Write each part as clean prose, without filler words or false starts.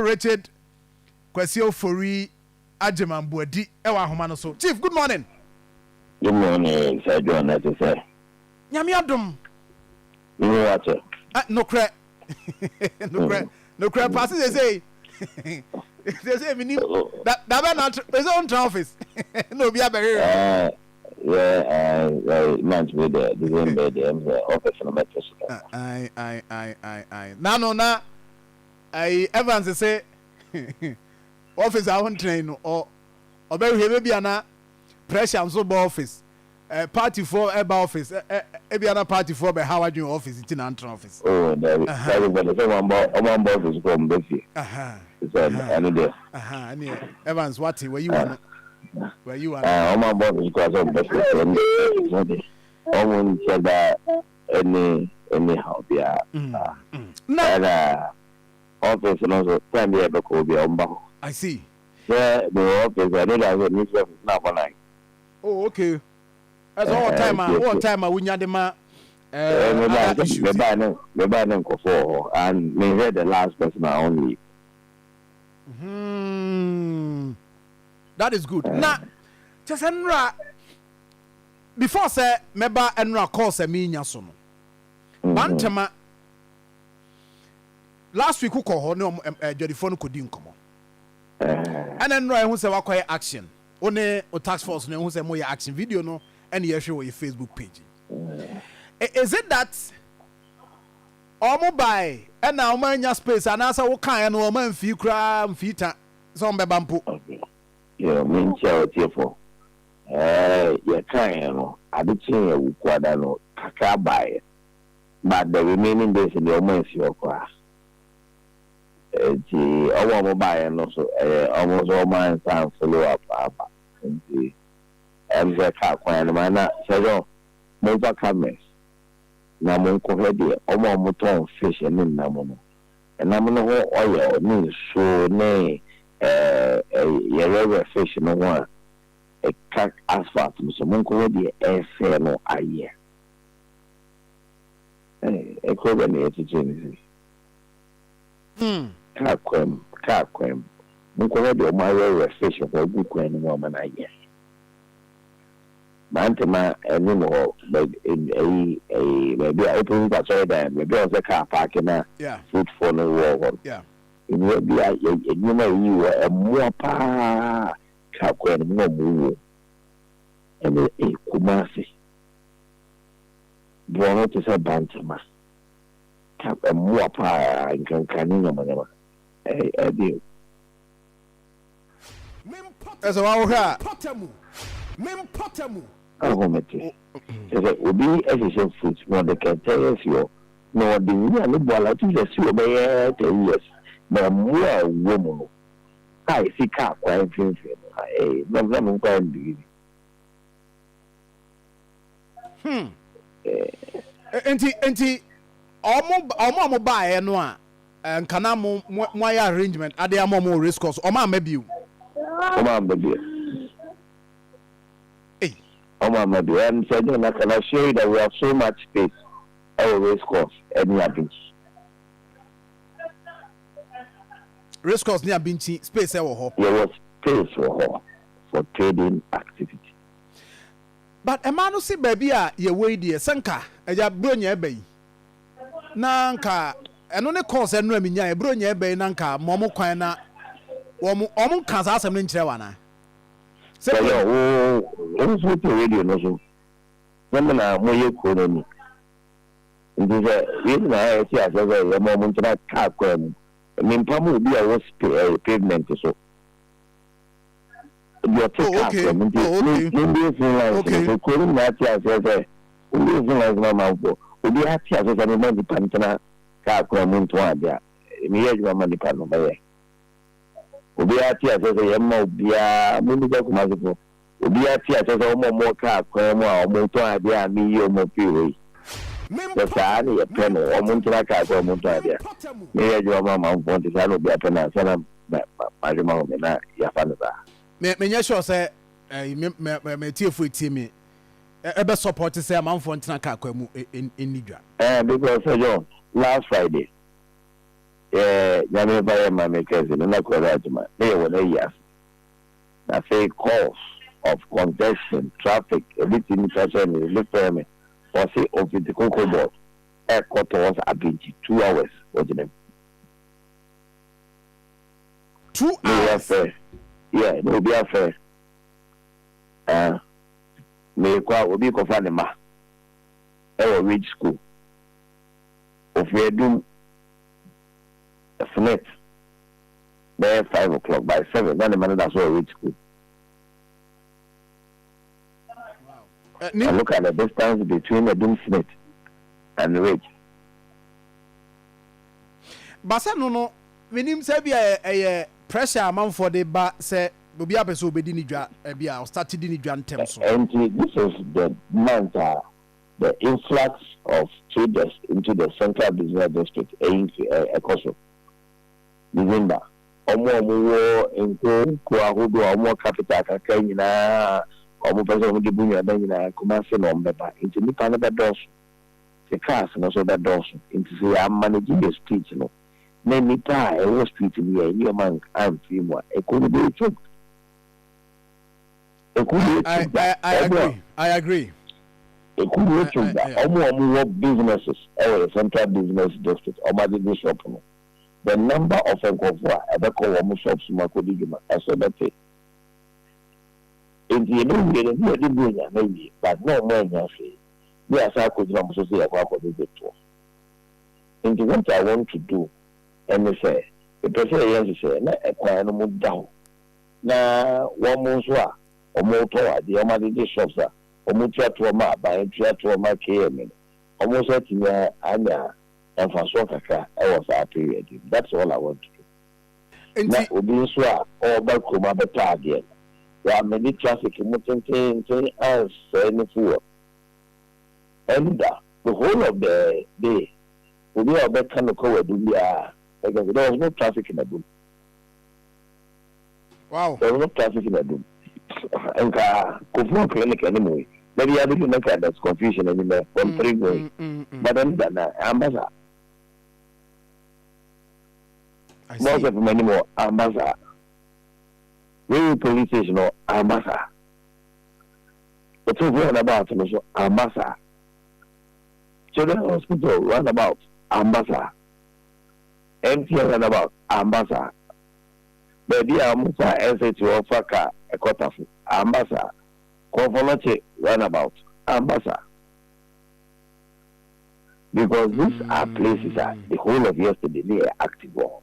Richard Kwasi Ofori Agyeman Boadi wɔ ahoma no so. Chief, good morning. Good morning, Sir John. Ɛte sɛ? Nyame adom. Me ho akyɛ. Nokorɛ. Nokorɛ. Nokorɛ paa sɛ sesei. Sesei menim. Da da bɛ na sɛ wontra office. Na obi abɛhwehwɛ. Eh, yeah, eh, month bi deɛ, December deɛ, ɛm sɛ office no mɛte so kakra. Ae, ae, ae, ae, ae. Nano na Ayi Evans se office a wontena yi no ɔ ɔbɛhwehwɛ bɛ bia na pressure nso bɔ office ɛ party foɔ ɛba office ɛ ɛ ebia na party foɔ bɛ ha wadwen wɔ office nti na antena office. Oh dabi dabi bɛde sɛ ɔmo amba ɔmo amba office kɔ ɔmo bɛ fie sɛ ɛno deɛ. Ɛneɛ Evans wate wayi wano wayi wano. Ɔmo amba office kɔ sɛ ɔmo bɛ fie sɛ ɛno deɛ ɔmo nhyɛ da ɛne ɛne haw biara saa. Na. Ɛna office no nso time bi a yɛbɛkɔ hɔ biara wɔn ba hɔ. I see. Sɛ mewɔ office a ɛno da sɛ mefi office na abɔ 9. Oh okay. Ɛsɛ ɔwɔ time a wɔ time a wonya de ma ɛɛ other issues. Mebaa ne mebaa ne nkɔfo wɔ hɔ and mehwɛ the last person a on leave. Hmm. That is good. Na kyɛ sɛ nnora Before sɛ mɛba ɛnora calls a menya so no, Bantama last week wokɔ hɔ ne ɔmo adwadifoɔ no kɔdi nkɔmmɔ. Ɛna nnora ɛho sɛ wakɔyɛ action, wo ne wo task force no ɛho sɛ moyɛ action, video no ɛne yɛhwɛ wɔ yɛ Facebook page. Is it that ɔmo bae ɛna ɔmo anya space anaasɛ wokaeɛ no ɔmo amfii koraa mfii ta sɛ ɔmo bɛba mpo? Okay. Yo, menkyia ɔtiefo. Ɛɛ yɛkaeɛ no, ade kyeeɛ Wukuada no, kakra baeɛ. But the remaining days deɛ wɔn ansi hɔ koraa. Nti wɔn a wɔbaeɛ no nso, ɛyɛ wɔn nso wɔn ansan follow up aba. Nti ɛm sɛ kaa kwan no mu ana sɛ sɛ momfa cameras na monkɔhwɛ deɛ wɔn a wɔtɔn fish ne nnam no, nnam no ho oil ne nsuo ne ɛɛ yɛwerɛwerɛ fish no ho a ɛka asphalt no so monkɔhwɛ deɛ ɛresɛe no ayɛ. Ɛɛ ɛkuro bɛ na yɛkyekyere no sei? Hmm. Kaa kwan mu, kaa kwan mu. Monkɔhwɛ deɛ wɔn awerɛwerɛ fish ho agu kwan no mu ama no ayɛ. Mantema anim hɔ bɛ ɛyi ɛyi baabi a opposite asɔredan no baabi a wɔsɛ kaa paake na fruitfoɔ no wɔ hɔ no. Nnua bi a nneɛma a ɛyi wɔ ɛmmoa paa. Kaa kwan no mu na ɔmo wɔ ɛne eh Kumasi borɔno te sɛ Bantama ka mmoa paa nkankan ne nyama nyama eh ɛde o. Ɛsɛ wa wohwɛ a. Ahomete. Kyerɛ sɛ obi hyehyɛ fruit na ɔde kɛntɛn asi hɔ na ɔde nwura ne boala wotumi sɛ si hɔ bɛyɛ 10 years na mmoa a ɛwɔ mu no a esi kaa kwan mfimfini no, eh, na na me nkwa mbiri bi. Nti ɔmo a ɔmo baeɛ no a nka na mo ayɛ arrangement ade ama ɔmo wɔ race course, ɔmo amma bio? Ɔmo amma bio. Ei. Ɔmo amma bio. And Sir John, I can assure you that we have so much space ɛwɔ race course ɛne Abinkyi. Race course ne Abinkyi, space ɛwɔ hɔ? Yɛwɔ space wɔ hɔ for trading activity. But ɛmaa no se baabi a yɛwɔ yi deɛ, sɛ nka agya Buronya ɛba yi na nka ɛno ne course ɛno a menyaeɛ, Buronya ɛba yi na nka ma ɔmo kwan na wɔn nka saa asɛm no nkyerɛ wo anaa? Sɛ Sɛ wo nso te radio no so na mo na moyɛ kuro no ni nti sɛ yɛn nyinaa yɛte aseɛ sɛ yɛma ɔmo ntena kaa kwan mu, mempam obi a ɔwɔ pavement so deɛ ɔte kaa kwan mu nti mombie phone lines no sɛ kuro no nyinaa te aseɛ sɛ mombie phone lines no amanfoɔ obiara te aseɛ sɛ mema nipa ntena kaa kwan mu ntɔn adeɛ a meyɛ adwuma ma nipa no bɛyɛ. Obiara te aseɛ sɛ yɛmma obiara mommisa Kumasefoɔ obiara te aseɛ sɛ wɔn a wɔwɔ kaa kwan mu a wɔtɔn adeɛ a meyi wɔn afiri hɔ yi sɛ saa ne yɛpɛ no wɔn ntena kaa kwan mu ntɔn adeɛ a meyɛ adwuma ma amanfoɔ nti saa na obiara pɛ no ansa na madwema ho me na yɛafa no saa. Menyɛ sure sɛ me me me tiefo etie me ɛbɛ support sɛ amanfoɔ ntena kaa kwan mu nni dwa. Eh, because Sir John, last Friday. Yɛ Nyame mfa yɛ Maame kɛse no na Kwadu Agyema ne yɛ wɔ n'ayi ase. Na afei calls of congestion, traffic, ebi tumi ka kyerɛ me, obi frɛ me, ɔse ofiti Cocoa Board ɛkɔ towards Abinkyi, 2 hours ogyina mu. Two Ne obi hours. afrɛ, yeah, ne obi afrɛ, ah, meekɔ a obi kɔfa ne ma ɛwɔ Ridge School, ofiri Adum SSNIT bɛyɛ 5 o'clock, by 7 na ne ma no da so wɔ Ridge School. Ne And look at the distance between Adum SSNIT and Ridge. Basa no, menim sɛ bi a ɛyɛ pressure amanfoɔ de ba sɛ obi apɛ sɛ obɛdi ne dwa, bi a ɔstart di ne dwa ntɛm so. And this is the month the influx of traders into the Central Business District ɛyi ɛkɔ so. December, ɔmo a ɔmo wɔ nko nko ahodoɔ a ɔmo wɔ capital kakra nyinaa, ɔmo pɛ sɛ ɔmo de bu nnuaba nyinaa, Kumase na ɔmo bɛba, nti nipa no bɛdɔɔso, the cars no nso bɛdɔɔso. Nti sɛ yɛ amanage yɛ street no na nipa a ɛwɔ street no yɛ nneɛma amfiri mu a, ɛkɔ no bɛyɛ choke, ɛkɔ no bɛyɛ I choke. I agree, I agree. Ɛkɔ no bɛyɛ choke da. Ɔmo a ɔmo wɔ businesses ɛwɔ yɛ Central Business District, ɔmo agyegye shop no, the number of nkurɔfoɔ a ɛbɛkɔ wɔn shops mu akɔdi dwuma ɛso bɛte. Nti yɛbɛwie no ne yɛde bu nyame wie, but na ɔmo anya hwee ne yɛasa akɔgyina ɔmo so sɛ yɛkɔ akɔgyegye toɔ. Nti what I want to do ɛne sɛ mepɛ sɛ yɛyɛ nhyehyɛ na ɛkwan no mu da hɔ na wɔn mo nso a wɔn tɔn adeɛ, wɔn agyegye shops a wɔn tua toɔ ma aban, tua toɔ ma KMA no, wɔn nso atumi anya mfasoɔ kakra ɛwɔ saa period yi. That's all I want to do. Na Nti obi nso a ɔreba kurom abɛtɔ adeɛ no, wamene traffic mu tententen ansɛe ne fuel. Ɛnda the whole of the day, obi a ɔbɛka no kɔ wɔ biara ɛkɛ, there was no traffic in Adum. There was no traffic in Adum. Nka Kofoɔ Clinic anim yi baabi abedu na nka there's confusion anim from 3 going, but ɛnda na amba saa. I see. Bɔsɛ fún anim hɔ amba saa, Railway Police Station hɔ amba saa, Otumfo roundabout no so amba saa, Children Hospital roundabout amba saa, MTN roundabout amba saa, baabi a wɔn fa ɛnsɛti wɔn fa kaa ɛkɔtafo amba saa, Komfo Anokye roundabout amba saa, because these are places a the whole of yesterday ne yɛ active wɔ hɔ.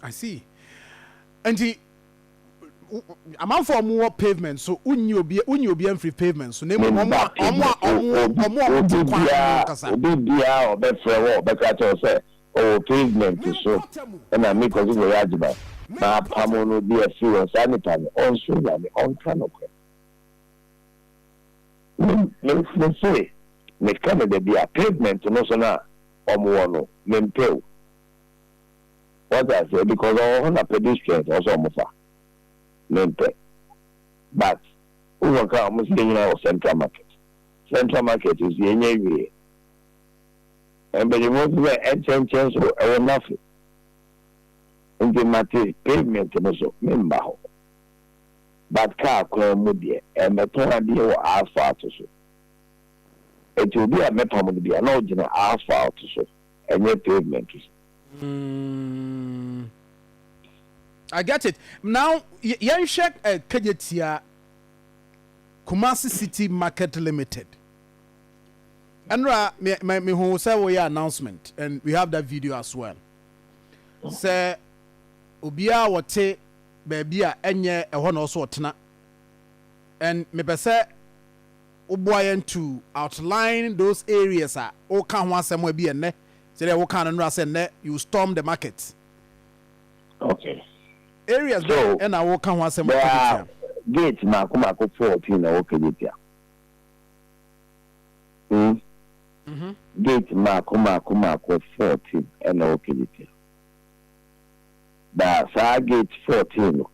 I see. Nti amanfoɔ a wɔwɔ pavement so, wonyi obi amfiri pavement so, na mmom ɔmo a ɔmo te kwan no ankasa. Obi biara ɔbɛfrɛ wɔ ɔbɛka kyerɛw sɛ ɔwɔ pavement so ɛna mi kɔsi wɔ yɛ adwuma na apam no bi afiri wɔ saa nipa no, ɔnso Nyame ɔnka no korɛ. Me se meka no baabi a pavement no so na ɔmo wɔ no, mempɛ o, wɔte aseɛ, because ɔwɔ hɔ na pedestrians ɔsɛ ɔmo fa, mempɛ. But wowɔ ka ɔmo sɛ yɛnyina wɔ Central Market. Central Market nso yɛnyɛ wie, mpanyinfoɔ nso sɛ ɛnkyɛnkyɛn so ɛwɔ nafo, nti mate pavement no so memba hɔ, but car kwan mu deɛ, ɛmɛtɔn adeɛ wɔ asphalt so. Eti obi a mɛpam no bia na ɔgyina asphalt so, ɛnyɛ pavement so. I get it now. Yɛnhwɛ Kejetia, Kumasi City Market Limited. Ɛnora me me me hu sɛ wɔyɛ announcement and we have that video as well, sɛ obiara wɔte baabi a ɛnyɛ ɛhɔ na ɔso ɔtena, and mepɛ sɛ woboa yɛn to outline those areas a woka ho asɛm a bi ɛnnɛ, sɛdeɛ woka no nnora sɛ nnɛ you storm the market. Areas So, bɛn ɛna woka ho asɛm wɔ there are Kejetia? Gate mako mako 14 na ɛwɔ Kejetia. Gate mako mako mako 14 ɛna ɛwɔ Kejetia. Na saa gate 14 no,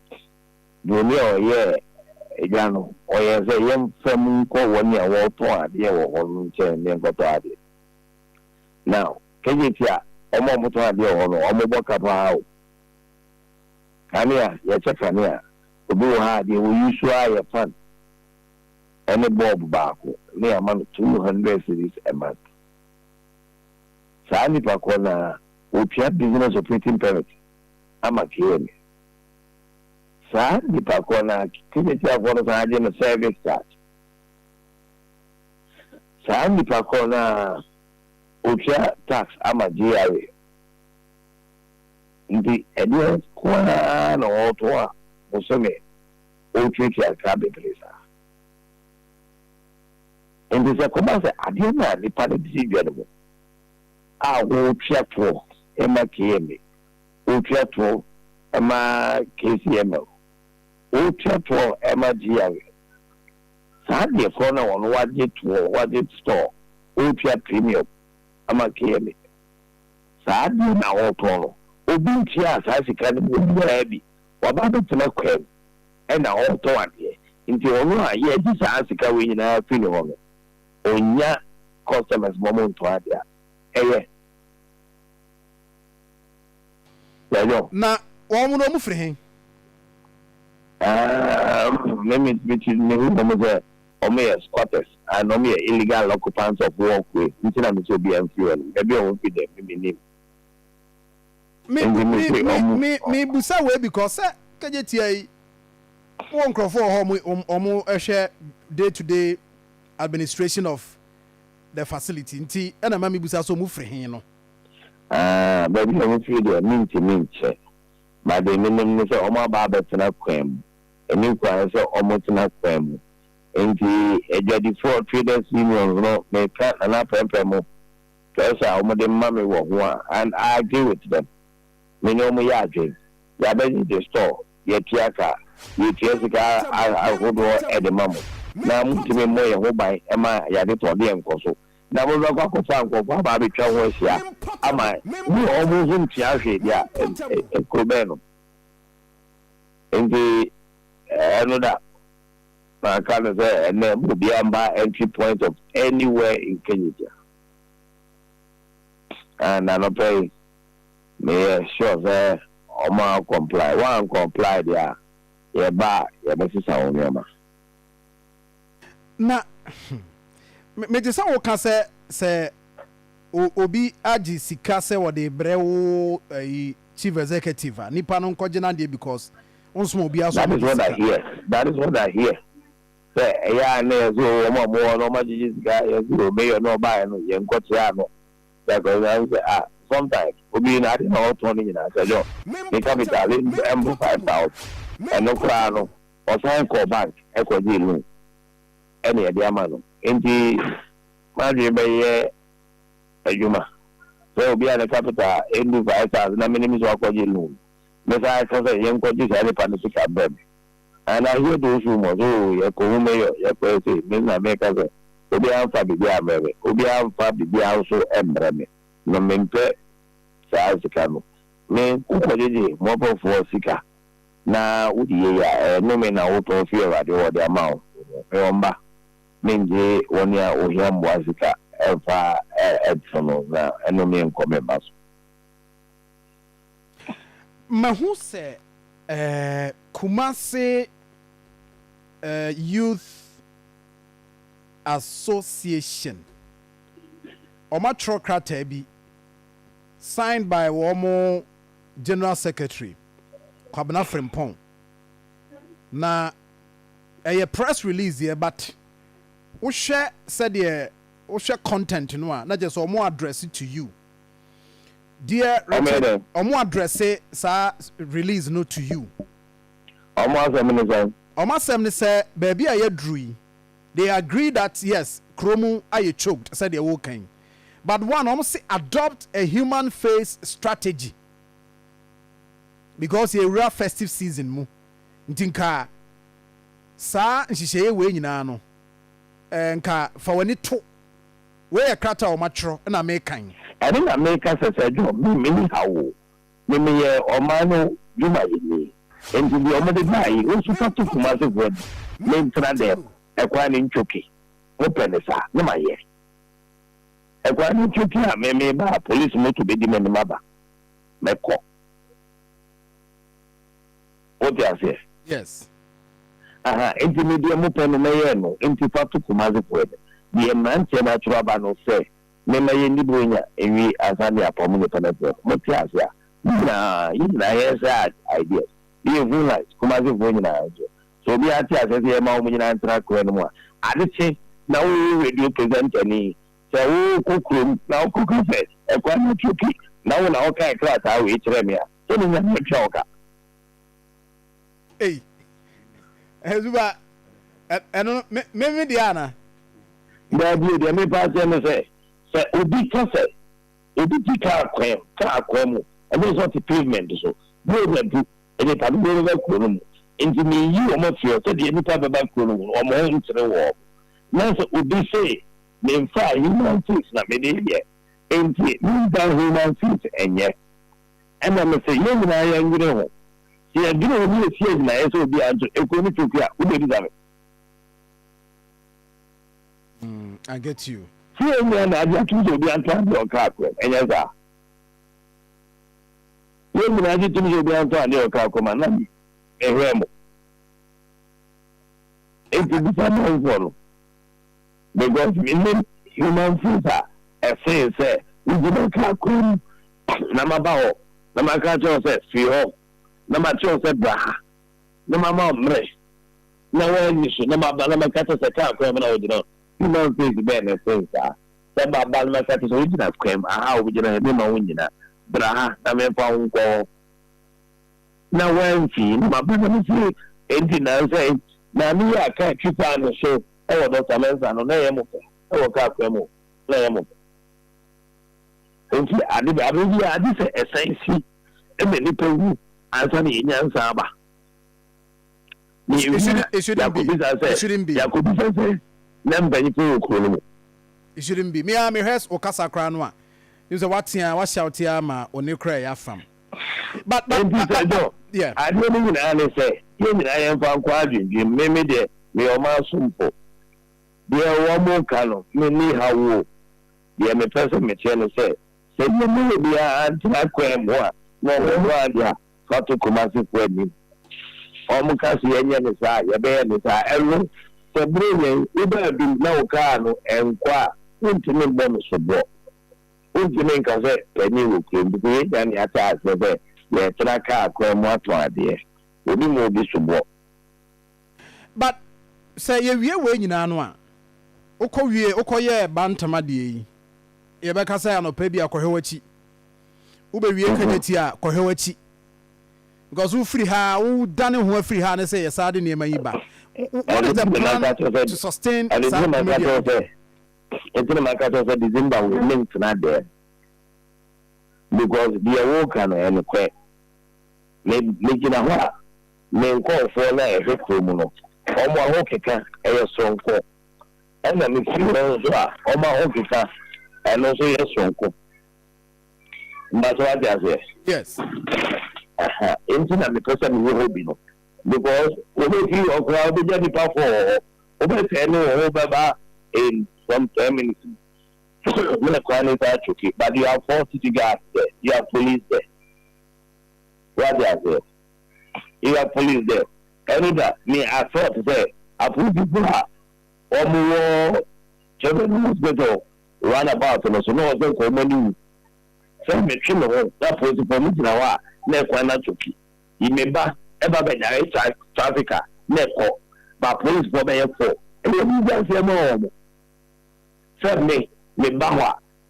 broni a ɔyɛ edwa no, ɔyɛ sɛ yɛmfa mu nkɔ wɔn a wɔretɔn adeɛ wɔ hɔ no nkyɛn ne nkɔtɔ adeɛ. Now, Kejetia Wɔn a wɔtɔn adeɛ wɔ hɔ no, wɔbɔ ka paa o. Kanea, yɛkyɛ kanea. Obi wɔ ha a, deɛ ɔyi so ara yɛ fan ne bulb baako na yɛama no 200 cedis a month. Saa nipa korɔ no ara, ɔtua business operating permit ama KMA. Saa nipa korɔ no ara, Kenyatiafoɔ no san gye no service charge. Saa nipa korɔ no ara, ɔtua tax ama GRA. Nti ɛdeɛn nko ara na ɔretɔn a bosome ɔretuatua ka bebree saa? Nti sɛ ɛkɔba sɛ adeɛ no a nipa no de si dwa no mu a ɔretua toɔ ma KMA, ɔretua toɔ ma KCML, ɔretua toɔ ma GRA, saa adeɛ korɔ no a ɔno wagye toɔ, wagye store, ɔretua premium ama KMA, Saa adeɛ no a ɔretɔn no, obi ntuaa saa sika no mu biara bi. Waba abɛtena kwaam na ɔretɔn adeɛ. Nti ɔno a yɛregye saa sika wei nyinaa firi ne hɔ no, ɔnnya customers ma wɔntɔn adeɛ a, ɛyɛ. Yɛyɔ. Na wɔn no, wɔfiri he? Ɛɛm, me me me ti mehu wɔn sɛ Ɔmo yɛ squatters and ɔmo yɛ illegal occupants of walkway nti na mese obiara mfiri hɔ nom. Baabi a ɔmo firi deɛ me mennim. Me Nti me mese me ɔmo. me me busa wei because sɛ kɛgye tia yi wɔ nkurɔfoɔ wɔ hɔ ɔmo ɔmo hwɛ day to day administration of the facility nti ɛna ma me busa sɛ ɔmo firi he no. Ah, baabi a ɔmo firi deɛ mentumi nkyɛ but deɛ menim ne sɛ ɔmo aba abɛtena kwan mu. Ɛnni kwan sɛ ɔmo tena kwan mu. Enti adwadifoɔ, traders unions, no meka Nana Prɛmpɛ mo pressure a wɔde ma me wɔ ho a, and I agree with them. Me ne wɔn yɛ adwen. Yɛabɛgyegye store, yɛatua ka, yɛtua sika ahodoɔ de ma mo, na montumi mmɔ yɛn ho ban ma yɛadetɔn deɛ nkɔ so. Na mobɛkɔ akɔfa nkurɔfoɔ aba abɛtwa ho ahyia ama ne wɔn nso ntua hwee deɛ a, kuro bɛn no? Enti ɛno da. Maka no sɛ ɛnnɛ mo obiara mma entry point of anywhere in Kenyisia. And anɔpa yi meyɛ sure sɛ ɔmo a comply. Wɔn comply deɛ a yɛba a yɛbɛsesa wɔn nneɛma. Na mete sɛ woka sɛ sɛ obi agye sika sɛ wɔde rebrɛ wo ayi chief executive a nipa no nkɔgye n'adeɛ because Wonsoma obiara sɛ That is ɔmmɛgye what I sika. hear, that is what I hear sɛ ɛyɛ a na yɛse o wɔn a wɔwɔ hɔ no wɔn agyegye sika, yɛse o mayor no ɔbaeɛ no yɛn nkɔkyea no, yɛakɔ yɛn sɛ ah sometimes obi no ade na ɔtɔn no nyinaa sɛ John ne capital ɛmbo 5,000 ɛno koraa no ɔsan kɔɔ bank ɛkɔgyee loan ɛna yɛde ama no nti m'adwene bɛyɛ adwuma sɛ obi a ne capital ɛndu 5,000 na menim sɛ wakɔgye loan. Mesan ka sɛ, Yɛnkɔgye saa nipa no sika mbrɛ me. And I hear those rumours, oh, yɛkɔhu mayor, yɛkɔyɛ sei. Me na meka sɛ, obiara mfa biribiara mbrɛ me, obiara mfa biribiara nso mbrɛ me. No, mempɛ saa sika no. Me, wokɔgyegye mmɔborɔfoɔ sika na wode yɛ yei a, ɛyɛ nnome na wotɔn firi Awurade hɔ de ama wo ho. Mewɔ mma, mengye wɔn a wɔhia mmoa sika mfa nto no, na nnome nkɔ me mma so. Mahu sɛ Kumasi Youth Association wɔatwerɛ krataa bi signed by wɔn General Secretary Kwabena Frimpong na ɛyɛ press release deɛ but wohwɛ sɛdeɛ wohwɛ content no a na kyerɛ sɛ wɔn address to you. Dear Ɔmo yɛ Richard, dɛn? ɔmo addresse saa release no to you. Ɔmo asɛm ne sɛn? Ɔmo asɛm ne sɛ baabi a yɛaduru yi, they agree that yes, kuro mu ayɛ choked sɛdeɛ woreka yi, but one, ɔmo se adopt a human face strategy because yɛrewura festive season mu nti nka saa nhyehyɛeɛ wei nyinaa no, eh, nka fa w'ani to Wei yɛ krataa a wɔatwerɛ na merekan. Ɛno na meka sɛ, Sir John, me menni haw o. Me meyɛ ɔman no dwumayɛni. Enti deɛ wɔde baeɛ yi, wo nso fa to Kumasefoɔ anim. Mentena dɛm, ɛkwan no ntwoke. Mopɛ no saa, na mayɛ. Ɛkwan no twetwe a, me meba a, polisi moto bɛdi m'anim aba. Mɛkɔ. Wote aseɛ? Yes. Aha, enti me deɛ mopɛ no mɛyɛ no, enti fa to Kumasefoɔ anim. Deɛ mmeranteɛ no atwerɛ aba no sɛ memma yɛnni Buronya nwie ansa ne yɛapam nnipa no afiri hɔ no, mote aseɛ a? Mo nyinaa, yɛn nyinaa yɛn share ideas. Yɛhu light, Kumasefoɔ nyinaa nso. Sɛ obiara te aseɛ sɛ yɛma wɔn nyinaa ntena kuro no mu a, ade kye na wo radio presenter ni, sɛ wokɔ kurom na wokɔka sɛ ɛkwan no atwoki na wo na wokae krataa wei kyerɛɛ me a, sɛ ne Nyame atua wo ka. Ei, Zuba, ɛno no, me me deɛ ana? Daabi o, deɛ mepa akyerɛ ne sɛ, sɛ obi ka sɛ obi te kaa kwan kaa kwan mu, ɛnyɛ sɛ ɔte pavement so, bere na du, nnipa dodoɔ bɛba kuro no mu, nti meyi wɔn afiri hɔ sɛdeɛ nnipa bɛba kuro no mu no, wɔn ho nkyere wɔn. Na sɛ obi se memfaa human face na mede yɛ, nti memfa human face nyɛ. Ɛna mese yɛn nyinaa yɛndwene ho. Sɛ yɛdwene ho na yɛsi agyinaeɛ sɛ obiara nto ekuro no tokua a, wobɛbisa me. Mm, I get you. Sɛ yɛn nyinaa na agye atom sɛ obiara nto adeɛ wɔ kaa kwan mu, ɛnyɛ saa? Yɛn nyinaa gye tom sɛ obiara nto adeɛ wɔ kaa kwan mu a, na mehwɛ mo. Enti bisa manfoɔ no. Because menim human face a ɛsen sɛ wogyina kaa kwan mu na maba hɔ na maka akyerɛ wo sɛ firi hɔ na makyerɛ wo sɛ bra ha na mama wo mmerɛ na woanni so na maba na maka kyerɛ sɛ kaa kwan mu na wogyina hɔ. Human face bɛn na ɛsen saa? Sɛ maba na maka kyerɛ sɛ wogyina kwan mu aha a wogyina ha memma wo nnyina, bra ha na memfa wo nkɔ hɔ na woamfi na maba na mese enti nnansa yi maame yi a kaa twi faa ne so wɔ Dɔkta Mensah no na ɛyɛ mo fɛ wɔ kaa kwan mu na ɛyɛ mo fɛ. Enti ade bɛ abere bi a agye sɛ ɛsan si ma nnipa wu ansa na yɛn nyansa aba. Na It yɛwu a shouldn't, it shouldn't be. yɛakɔbisa It sɛ shouldn't be. yɛakɔbisa sɛ na mpanyinfoɔ wɔ kuro no mu. It shouldn't be. Me ara mehwɛ wo kasa koraa no a, mehu sɛ woatea, woashoute ara ma wo nne koraa ɛyɛ afam. But, but, Enti but, sɛ but, John, yeah. adeɛ no nyinaa ne sɛ yɛn nyinaa yɛmfa nkɔ adwendwen. Me me deɛ meyɛ ɔman somfo. Deɛ wɔka no menni haw o. Deɛ mepɛ sɛ mekyerɛ ne sɛ, sɛ yɛn mu obiara antra kwan mu a na ɔho ade a, fa to Kumasefoɔ anim. Wɔka sɛ yɛnyɛ no saa a, yɛbɛyɛ no saa. Ɛno, sɛ bere yɛn, woba adum na wo kaa no nkɔ a, wontumi mmɔ me soboɔ. Wontumi nka sɛ panin wɔ kurom, because yɛn nyinaa na yɛate aseɛ sɛ yɛretra kaa kwan mu atɔn adeɛ. Obi mmɔ obi soboɔ. But sɛ yɛwie wei nyinaa no a, wokɔ wie, wokɔyɛɛ Bantam adeɛ yi, yɛbɛka sɛ anɔpa bi a kɔhwɛ w'akyi. Wobɛwie Kanyati a, kɔhwɛ w'akyi. Because wofiri ha, wodane ho afiri ha ne sɛ yɛsaa de nneɛma yi ba. What is the plan to sustain saa dwumadi a wodi? Ɛnti na maka kyerɛ sɛ December wei mentena dɛm because deɛ woka no ɛyɛ nokorɛ. Me megyina hɔ a Me nkurɔfoɔ no a ɛhwɛ kuro mu no, wɔn ahokeka yɛ soronko, ɛna mefiri hɔ nso a, wɔn ahokeka ɛno nso yɛ soronko. Mba sɛ wate aseɛ? Yes. Aha, enti na mepɛ sɛ meyɛ hɔ bi no. Because wobɛfiri hɔ koraa wobɛgya nipa fɔ wɔ hɔ, wobɛsɛe ne wo ho bɛba in some 10 minutes. Na kwan no saa choke, but you have four city guards there, you have police there. Wate aseɛ? Yɛ police dɛ ɛno da me I thought sɛ apolisifo a wɔn wɔ children hospital run about no so na ɔsɛ nka wɔn ani wu sɛ metwe me ho na apolisifo wɔn gyina hɔ a na ɛkwan no atɔki yi me ba ɛba bɛnyare traffic a na ɛkɔ ba apolisifo bɛyɛ fɔ ɛyɛ mi gya nsɛm ma wɔn sɛ me me ba hɔ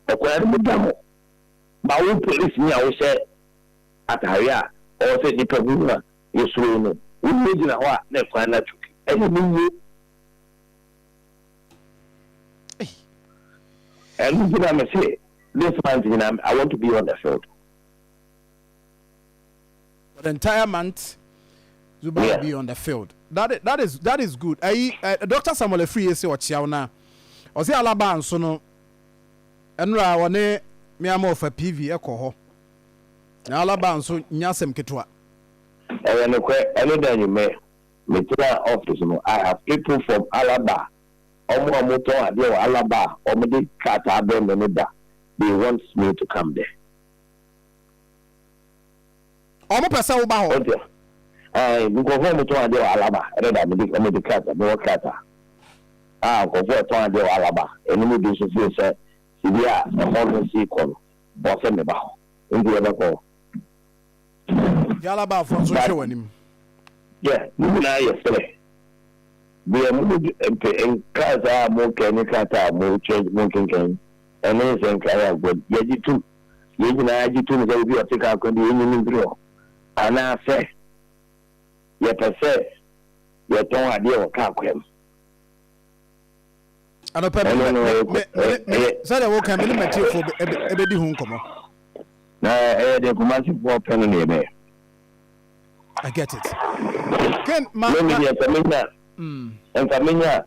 a ɛkwan no mu da hɔ ba wo polisi ni a wohyɛ atare a ɔwɔ sɛ nnipa hu a yɛsuro no, wo gyina hɔ a na ɛkwan no atwuki. Ɛyɛ me wuo. Ɛno nti na me se this month nyinaa I want to be on the field. For the entire month, Zuba will be on the field. That is good. Ayi, Dr. Samuel Afriyie se ɔkyea wo na ɔse Alaba nso no ɛnora ɔne me ama ɔfa PV ɛkɔ hɔ. Na Alaba nso nyɛ asɛm ketewa. Ɛyɛ nokorɛ, ɛno da anwummerɛ metena office no, I have people from Alaba. Ɔmo a wɔtɔn adeɛ wɔ Alaba a wɔde krataa brɛ me no da, they want me to come there. Ɔmo pɛ sɛ woba hɔ. Ɔte ɛɛ nkurɔfoɔ a wɔtɔn adeɛ wɔ Alaba ɛne da mede wɔde krataa, mewɔ krataa a nkurɔfoɔ a ɛtɔn adeɛ wɔ Alaba ɛno mu bi nso feel sɛ sibi a ɛhɔ no si kɔ no bɔ sɛ meba hɔ nti yɛbɛkɔ hɔ. Nti Alabafoɔ nso nhwɛ w'anim. Yeah, ne nyinaa yɛ fɛ. Deɛ mo mpɛ nkrataa a mokɛ ne krataa a mokyerɛ monkenkan ɛne nsɛnkraeɛ a yɛgye tom. Yɛn nyinaa gye tom sɛ obi a ɔte kaa kwan bi yɛnyi no mfiri hɔ. Anaasɛ yɛpɛ sɛ yɛtɔn adeɛ wɔ kaa kwan mu. Anɔpa me Ɛno no me me me me ɛyɛ sɛdeɛ woka me ne m'atiefoɔ ɛbɛdi ho nkɔmmɔ. Na ɛyɛ deɛ Kumasefoɔ pɛ no na yɛbɛyɛ. I get it. Ken ma Me ma deɛ sɛ menya nka menya a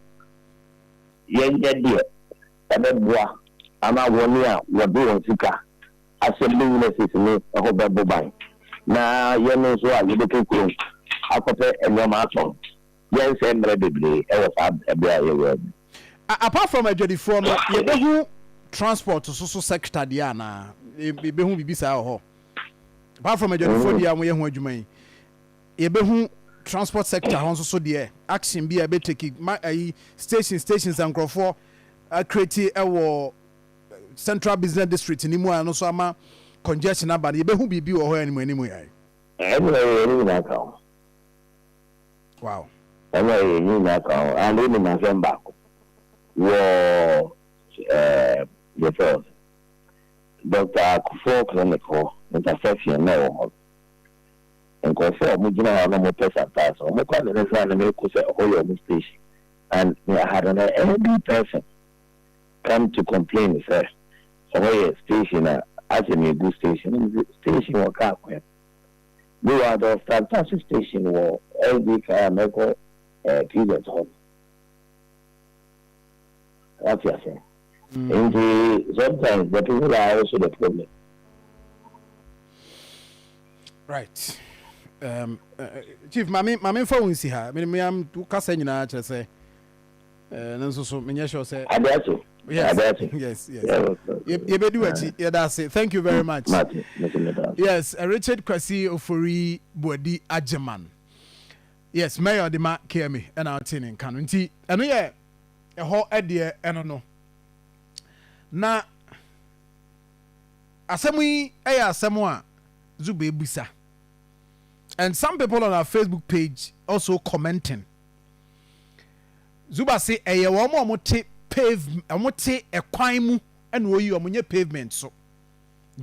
yɛnyɛ deɛ ɛbɛboa ama wɔn a wɔde wɔn sika ahyɛ businesses ne ɛhɔ bɛbɔ ban na yɛn nso a yɛbɛkɔ kurom akɔpɛ nneɛma atɔn yɛnsɛ mmerɛ bebree ɛwɔ saa ɛberɛ a yɛwɔ mu. Apart from adwadifoɔ no, yɛbɛhu transport so so sector deɛ anaa? Yɛbɛhu biribi saa wɔ hɔ? Apart from adwadifoɔ deɛ a wɔyɛ ho adwuma yi, yɛbɛhu transport sector hɔ nso so deɛ, action bi a ɛbɛtake ma ayi station stations a nkurɔfoɔ acreate ɛwɔ Central Business District ni mu a ɛno nso ama congestion aba no, yɛbɛhu biribi wɔ hɔ anim anim yɛ? Ɛno ɛyɛ ne nyinaa ka ho. Ɛno ɛyɛ ne nyinaa ka ho. And wonim asɛm baako wɔ ɛɛ yɛfrɛ wɔ sɛ Dr. Akufoɔ clinic hɔ intersection na ɛwɔ hɔ no, nkurɔfoɔ a wɔgyina hɔ na wɔpɛ Santase, wɔn kɔ ne ne sɛ na mekɔ sɛ ɛhɔ yɛ wɔn station, and me I had an elderly person come to complain sɛ ɛhɔ yɛ station a asɛ megu station station wɔ kaa kwan. Meanwhile, there was Santase station wɔ SD kaa a mɛkɔ PZ hɔ no. Wate ase? Nti sometimes the people are also the problem. Right. Chief, maame maame nfa wo nsi ha. Me me am kasa nyinaa kyerɛ sɛ ne nso so menyɛ sure sɛ. Ade ase. Yes. Ade ase. Yes. Yɛbɛdi w'akyi. Yɛda ase. Thank you very much. Mate, mese meda ase. Yes, Richard Kwasi Ofori Boadi Agyeman. Yes, Mayor de ma KMA ɛna ɔte ne nka no. Nti ɛno yɛ ɛhɔ ɛdeɛ ɛno no. Na asɛm yi ɛyɛ asɛm a Zuba ebisa. And some people on our Facebook page also commenting. Zuba se ɛyɛ wɔn a wɔte pave, wɔte ɛkwan mu ɛna oyi wɔn nyɛ pavement so.